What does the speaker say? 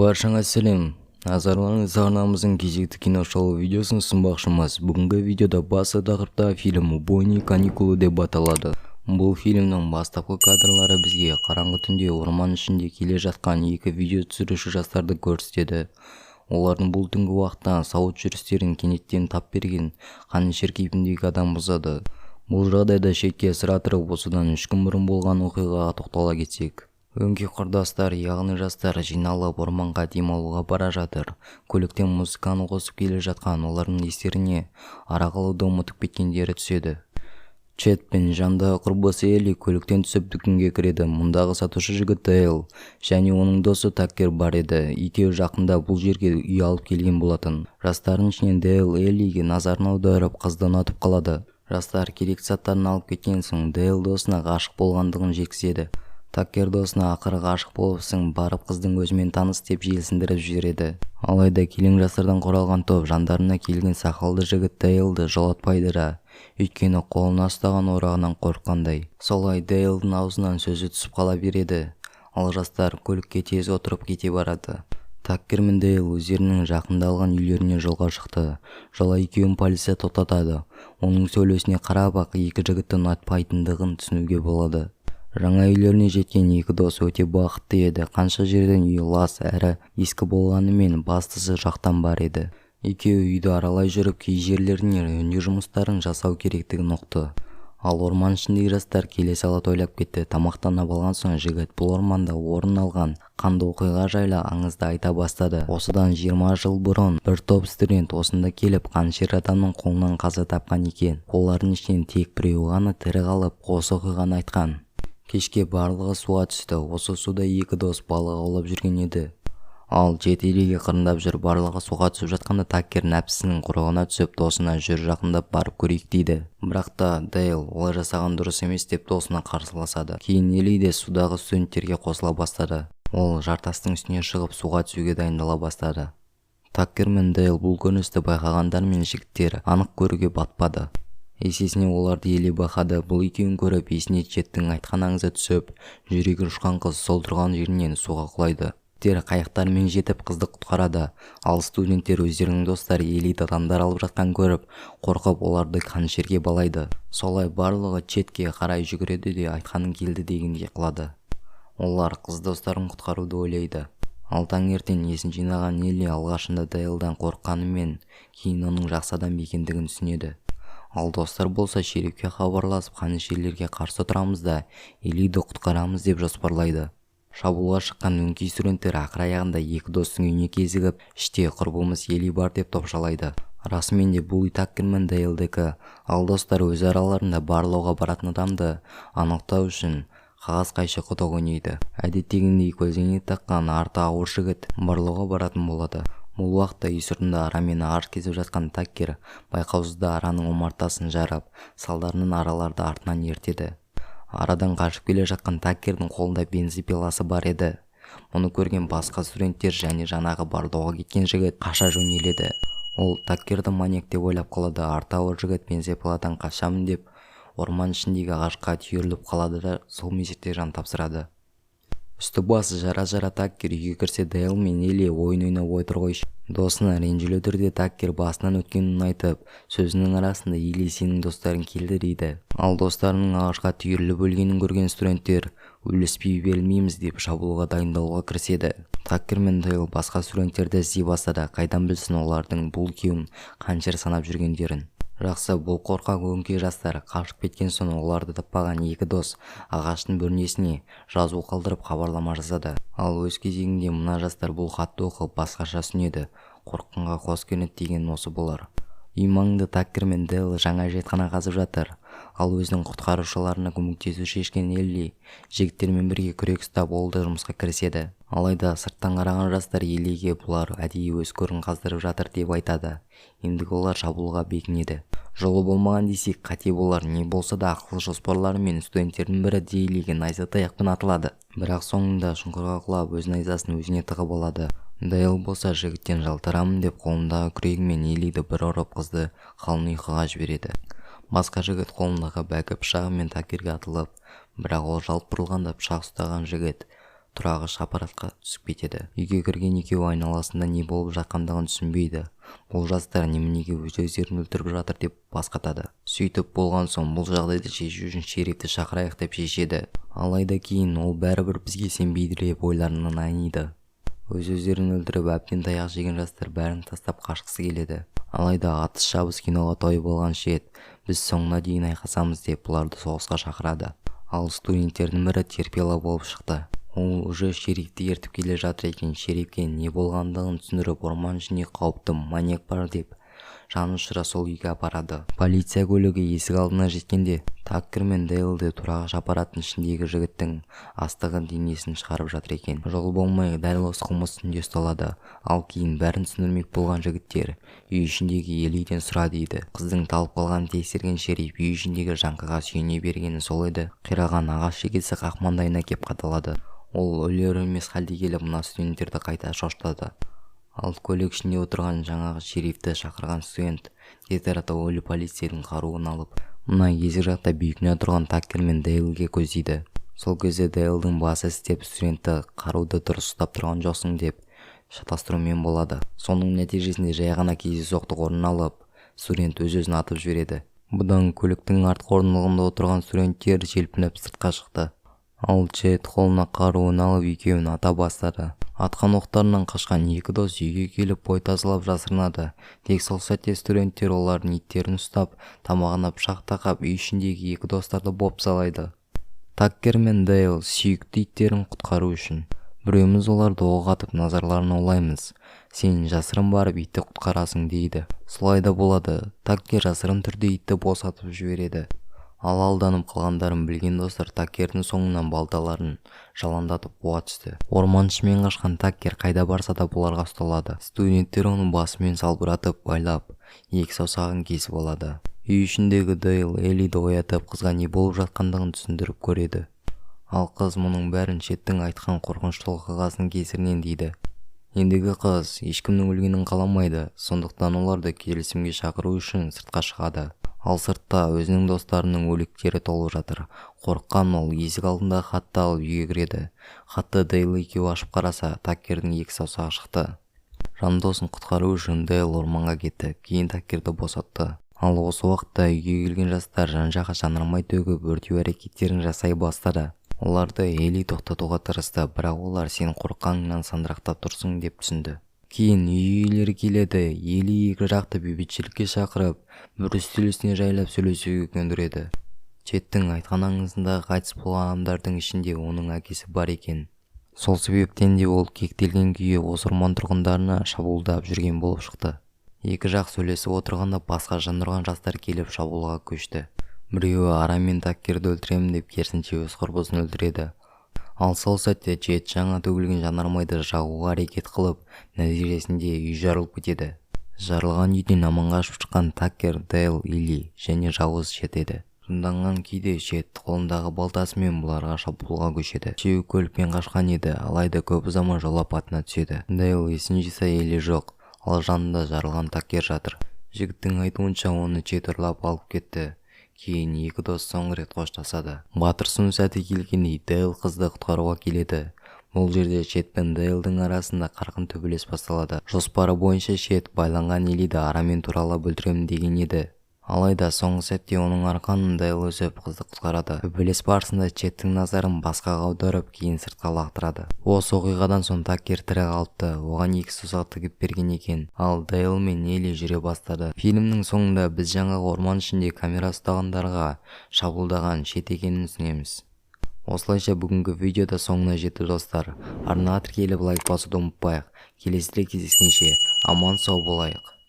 Баршаңа сәлем! Назарларыңызға арнамыздың кезекті киношоу видеосын ұсынбақшымыз. Бүгінгі видеода басты тақырыптағы фильм «Убойные каникулы» деп аталады. Бұл фильмнің бастапқы кадрлары бізге қараңғы түнде орман ішінде келе жатқан екі видео түсіруші жастарды көрсетеді. Олардың бұл түнгі уақытта сауыт жүрістерін кенеттен тап берген қанішер кейпіндегі адам бұзады. Бұл жағдайды шетке ысыра тұрып, осыдан 3 күн бұрын болған оқиғаға тоқтала кетсек. Өңкей құрдастар, яғни жастар жиналып, орманға демалуға бара жатыр. Көліктен музыканы қосып келе жатқан олардың естеріне арақ алуды ұмытып кеткендері түседі. Чед пен жанындағы құрбысы Элли көліктен түсіп, дүкенге кіреді. Мұндағы сатушы жігіт Дейл және оның досы Таккер бар еді. Екеуі жақында бұл жерге үй алып келген болатын. Жастардың ішінен Дейл Эллиге назарын аударып, қызды ұнатып қалады. Жастар керекті заттарын алып кеткен соң, Дейл досына ғашық болғандығын жеткізеді. Таккер досына: «Ақыры ғашық болыпсың, барып қыздың өзімен таныс», – деп желсіндіріп жібереді. Алайда келең жастардан құралған топ жандарына келген сақалды жігіт Дейлді жолатпайды да, өйткені қолына ұстаған орағынан қорыққандай. Солай Дейлдің аузынан сөзі түсіп қала береді. Ал жастар көлікке тез отырып кете барады. Таккер мен Дейл өздерінің жақында алған үйлеріне жолға шықты. Жолай екеуін полиция тоқтатады. Оның сөйлеуісіне қарап-ақ екі жігітті ұнатпайтындығын түсінуге болады. Жаңа үйлеріне жеткен екі дос өте бақытты еді. Қанша жерден үй лас әрі ескі болғанымен, бастысы жақтан бар еді. Екеуі үйді аралай жүріп, кей жерлеріне жөндеу жұмыстарын жасау керектігін ұқты. Ал орман ішіндегі жастар келе сала тойлап кетті. Тамақтанып алған соң жігіт бұл орманда орын алған қанды оқиға жайлы аңызды айта бастады. Осыдан 20 жыл бұрын бір топ студент осында келіп, қанішер адамның қолынан қаза тапқан екен. Олардың ішінен тек біреуі ғана тірі қалып, осы оқиғаны айтқан. Кешке барлығы суға түсті. Осы суда екі дос балық аулап жүрген еді. Ал Чед Эллиге қырындап жүр. Барлығы суға түсіп жатқанда, Таккер нәпсісінің құрығына түсіп, досына: «Жүр, жақындап барып көрейік», – дейді. Бірақ та Дейл олай жасаған дұрыс емес деп досына қарсыласады. Кейін Элли де судағы студенттерге қосыла бастады. Ол жартастың үстіне шығып, суға түсуге дайындала бастады. Таккер мен Дейл бұл көріністі байқағандарымен, жігіттер анық көруге батпады. Есесіне оларды Элли байқады. Бұл екеуін көріп, есіне Чедтің айтқан аңызы түсіп, жүрегі ұшқан қыз сол тұрған жерінен суға құлайды. Жігіттер қайықтарымен жетіп, қызды құтқарады. Ал студенттер өздерінің достары Эллиді адамдар алып жатқанын көріп, қорқып, оларды қанішерге балайды. Солай барлығы Чедке қарай жүгіреді де, айтқаның келді дегендей қылады. Олар қыз достарын құтқаруды ойлайды. Ал таңертең есін жинаған Элли алғашында Дейлдан қорыққанымен, кейін оның жақсы адам екендігін түсінеді. Ал достар болса шерифке хабарласып, қанішерлерге қарсы тұрамыз да, Эллиді құтқарамыз деп жоспарлайды. Шабуылға шыққан өңкей студенттер ақыр аяғында екі достың үйіне кезігіп, іште құрбымыз Элли бар деп топшалайды. Расымен де, бұл үй Таккер мен Дейлдікі. Ал достар өз араларында барлауға баратын адамды анықтау үшін қағаз, қайшы, құдық ойнайды. Әдеттегідей көлденең таққан арты ауыр жігіт барлауға баратын болады. Бұл уақытта үй сыртында арамен ағаш кесіп жатқан Таккер байқаусызда араның омартасын жарып, салдарынан араларды артынан ертеді. Арадан қашып келе жатқан Таккердің қолында бензопиласы бар еді. Мұны көрген басқа студенттер және жаңағы барлауға кеткен жігіт қаша жөнеледі. Ол Таккерді маньяк деп ойлап қалады. Арты ауыр жігіт бензопиладан қашамын деп, орман ішіндегі ағашқа түйіріліп қалады да, сол мезетте жан тапсырады. Үсті-басы жара-жара Таккер үйге кірсе, Дейл мен Элли ойын ойнап отыр ғой. Досына ренжулі түрде Таккер басынан өткенін айтып, сөзінің арасында: «Элли, сенің достарың келді», – дейді. Ал достарының ағашқа түйіріліп өлгенін көрген студенттер өліспей берілмейміз деп, шабуылға дайындалуға кіріседі. Таккер мен Дейл басқа студенттерді іздей бастады. Қайдан білсін олардың бұл екеуін қанішер санап жүргендерін. Жақсы, бұл қорқақ өңкей жастар қашып кеткен соң, оларды таппаған екі дос ағаштың бөренесіне жазу қалдырып, хабарлама жазады. Ал өз кезегінде мына жастар бұл хатты оқып, басқаша түсінеді. Қорыққанға қос көрінеді деген осы болар. Үй маңында Таккер мен Дейл жаңа әжетхана қазып жатыр. Ал өзінің құтқарушыларына көмектесуді шешкен Элли жігіттермен бірге күрек ұстап, ол да жұмысқа кіріседі. Алайда сырттан қараған жастар Эллиге бұлар әдейі өз көрін қаздырып жатыр деп айтады. Ендігі олар шабуылға бекінеді. Жолы болмаған десек, қате болар. Не болса да ақылды жоспарларымен студенттердің бірі Дейлиге найза таяқпен атылады, бірақ соңында шұңқырға құлап, өз найзасын өзіне тығып алады. Дейл болса жігіттен жалтарамын деп, қолындағы күрегімен Эллиді бір ұрып, қызды қалың ұйқыға жібереді. Басқа жігіт қолындағы бәкі пышағымен Таккерге атылып, бірақ ол жалт бұрылғанда пышақ ұстаған жігіт Тұрағыш аппаратқа түсіп кетеді. Үйге кірген екеуі айналасында не болып жатқандығын түсінбейді. Бұл жастар неменеге өз-өздерін өлтіріп жатыр деп бас қатады. Сөйтіп болған соң, бұл жағдайды шешу үшін шерифті шақырайық деп шешеді. Алайда кейін ол бәрібір бізге сенбейді деп ойларынан айниды. Өз-өздерін өлтіріп, әбден таяқ жеген жастар бәрін тастап қашқысы келеді. Алайда атыс-шабыс киноға тойып алған Чед біз соңына дейін айқасамыз деп бұларды соғысқа шақырады. Ал студенттердің бірі терпила болып шықты. Ол уже шерифті ертіп келе жатыр екен. Шерифке не болғандығын түсіндіріп, орман ішінде қауіпті маньяк бар деп жанұшыра сол үйге апарады. Полиция көлігі есік алдына жеткенде, Таккер мен Дейл де тұрағыш аппараттың ішіндегі жігіттің астығы денесін шығарып жатыр екен. Жол болмай, дәл осы қылмыс үстінде ұсталады. Ал кейін бәрін түсіндірмек болған жігіттер үй ішіндегі Элиден сұра дейді. Қыздың талып қалғанын тексерген шериф үй ішіндегі жаңқаға сүйене бергені сол еді, қираған ағаш шегесі қақ маңдайына кеп қадалады. Ол өлер-өлмес халде келіп, мына студенттерді қайта шошытады. Ал көлік ішінде отырған жаңағы шерифті шақырған студент тез арада өлі полицейдің қаруын алып, мына есік жақта бейкүнә тұрған Таккер мен Дейлге көздейді. Сол кезде Дейлдің басы істеп, студентті қаруды дұрыс ұстап тұрған жоқсың деп шатастырумен болады. Соның нәтижесінде жай ғана кездейсоқтық орын алып, студент өз-өзін атып жібереді. Бұдан көліктің артқы орындығында отырған студенттер желпініп сыртқа шықты. Ал Чед қолына қаруын алып, екеуін ата бастады. Атқан оқтарынан қашқан екі дос үйге келіп, бой тасалап жасырынады. Тек сол сәтте студенттер олардың иттерін ұстап, тамағына пышақ тақап, үй ішіндегі екі достарды бопсалайды. Таккер мен Дейл сүйікті иттерін құтқару үшін: «Біреуміз оларды оқ атып, назарларын аулаймыз, сен жасырын барып итті құтқарасың», – дейді. Солай да болады. Таккер жасырын түрде итті босатып жібереді. Ал алданып қалғандарын білген достар Таккердің соңынан балталарын жалаңдатып қуа түсті. Орман ішімен қашқан Таккер қайда барса да бұларға ұсталады. Студенттер оны басымен салбыратып байлап, екі саусағын кесіп алады. Үй ішіндегі Дейл Элиді оятып, қызға не болып жатқандығын түсіндіріп көреді. Ал қыз мұның бәрін Чедтің айтқан қорқынышты оқиғасының кесірінен дейді. Ендігі қыз ешкімнің өлгенін қаламайды, сондықтан оларды келісімге шақыру үшін сыртқа шығады. Ал сыртта өзінің достарының өліктері толып жатыр. Қорыққан ол есік алдындағы хатты алып, үйге кіреді. Хатты Дейл екеуі ашып қараса, Таккердің екі саусағы шықты. Жан досын құтқару үшін Дейл орманға кетті, кейін Таккерді босатты. Ал осы уақытта үйге келген жастар жан-жаққа жанармай төгіп, өртеу әрекеттерін жасай бастады. Оларды Эли тоқтатуға тырысты, бірақ олар сен қорыққаныңнан сандырақтап тұрсың деп түсінді. Кейін үй иелері келеді. Эли екі жақты бейбітшілікке шақырып, бір үстел үстіне жайлап сөйлесуге көндіреді. Чедтің айтқан аңызындағы қайтыс болған адамдардың ішінде оның әкесі бар екен. Сол себептен де ол кектелген күйі осы орман тұрғындарына шабуылдап жүрген болып шықты. Екі жақ сөйлесіп отырғанда, басқа жан ұрған жастар келіп, шабуылға көшті. Біреуі арамен Таккерді өлтіремін деп, керісінше өз құрбысын өлтіреді. Ал сол сәтте Чед жаңа төгілген жанармайды жағуға әрекет қылып, нәтижесінде үй жарылып кетеді. Жарылған үйден аман қашып шыққан Таккер, Дейл, Эли және жауыз Чед еді. Жынданған күйде Чед қолындағы балтасымен бұларға шабуылға көшеді. Үшеуі көлікпен қашқан еді, алайда көп ұзамай жол апатына түседі. Дейл есін жиса, Эли жоқ, ал жанында жарылған Таккер жатыр. Жігіттің айтуынша, оны Чед ұрлап алып кетті. Кейін екі дос соңғы рет қоштасады. Батырсыну сәті келгендей, Дейл қызды құтқаруға келеді. Бұл жерде Чед пен Дейлдің арасында қарқын төбелес басталады. Жоспары бойынша Чед байланған Элиді арамен туралап өлтіремін деген еді. Алайда соңғы сәтте оның арқанын Дейл үзіп, қызды құтқарады. Төбелес барысында Чедтің назарын басқаға аударып, кейін сыртқа лақтырады. Осы оқиғадан соң Таккер тірі қалыпты, оған екі саусақ тігіп берген екен. Ал Дейл мен Эли жүре бастады. Фильмнің соңында біз жаңағы орман ішінде камера ұстағандарға шабуылдаған Чед екенін түсінеміз. Осылайша бүгінгі видео да соңына жетті, достар. Арнаға тіркеліп, лайк басуды ұмытпайық. Келесіде кездескенше аман сау болайық.